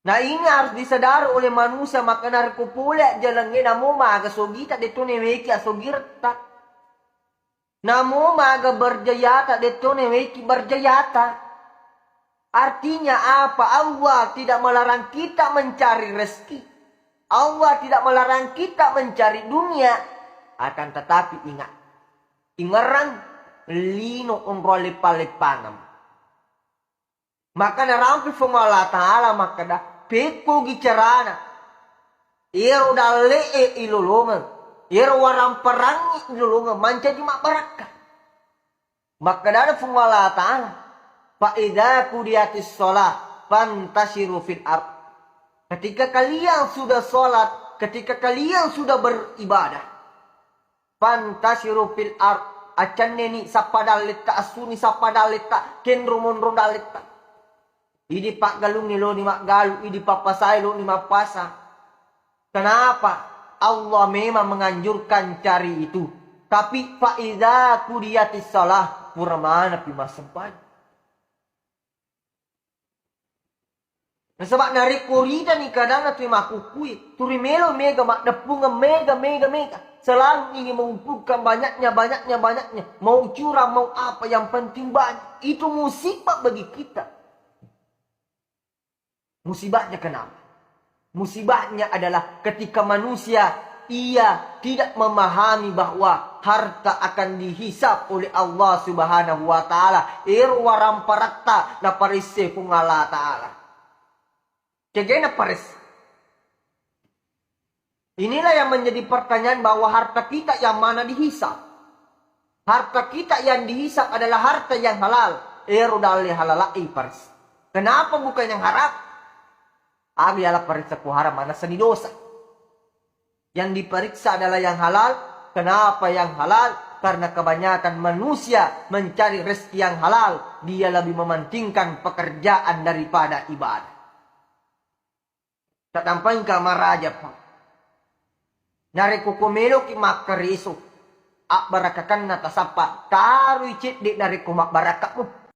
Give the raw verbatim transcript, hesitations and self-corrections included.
Nah, ini harus disadari oleh manusia, maka narekko pole ajjalengnge, namo maga sogita, detto neweki asogiretta. Namo maga berjayata, detto neweki berjayata. Artinya apa? Allah tidak melarang kita mencari rezeki. Allah tidak melarang kita mencari dunia. Akan tetapi ingat, ingerang lino onro leppa-leppangam. Maka narampe Puang Allah Ta'ala makkeda, pekkogi carana. Iyaro dalle'e ilolongeng, iyaro waramparangngi ilolongeng, mancaji mabbarakka. Makkedana Puang Allah Ta'ala, "Fa idza qudiyatis shalah fantashiru fil ard." Ketika kalian sudah sholat, ketika kalian sudah beribadah, fantashiru fil ard, accenneni sappa dalletta, assuni sappa dalletta, kenro monro dalletta. Idi paggalungnge loni maggalu, idi pappasai loni mappasa. Kenapa? Allah memang menganjurkan cari itu. Tapi fa idza qudiyatis shalah, pura manapi massempajang. Nasaba narekko ritani kadanna tu makkukkui, turi melo mega maddeppungeng, mega, mega, mega. Selalu ingin mengumpulkan banyaknya, banyaknya, banyaknya. Mau curang, mau apa, yang penting banyak. Itu musibah bagi kita. Musibahnya kenapa? Musibahnya adalah ketika manusia ia tidak memahami bahwa harta akan dihisab oleh Allah Subhanahu wa Ta'ala. Ero waramparatta naparesse Puang Allah Ta'ala. Kegena paresse. Inilah yang menjadi pertanyaan, bahwa harta kita yang mana dihisab. Harta kita yang dihisab adalah harta yang halal. Ero dalle halal iparesse. Kenapa bukan yang haram? Aga yala paressa ko haram, manessani dosa. Yang diperiksa adalah yang halal. Kenapa yang halal? Karena kebanyakan manusia mencari rezeki yang halal. Dia lebih mementingkan pekerjaan daripada ibadah. Tatampengka maraja, Pak. Narekko ko meloki makkareso, abbarakakanna tasappa, taroi cedde narekko mabbarakkamu.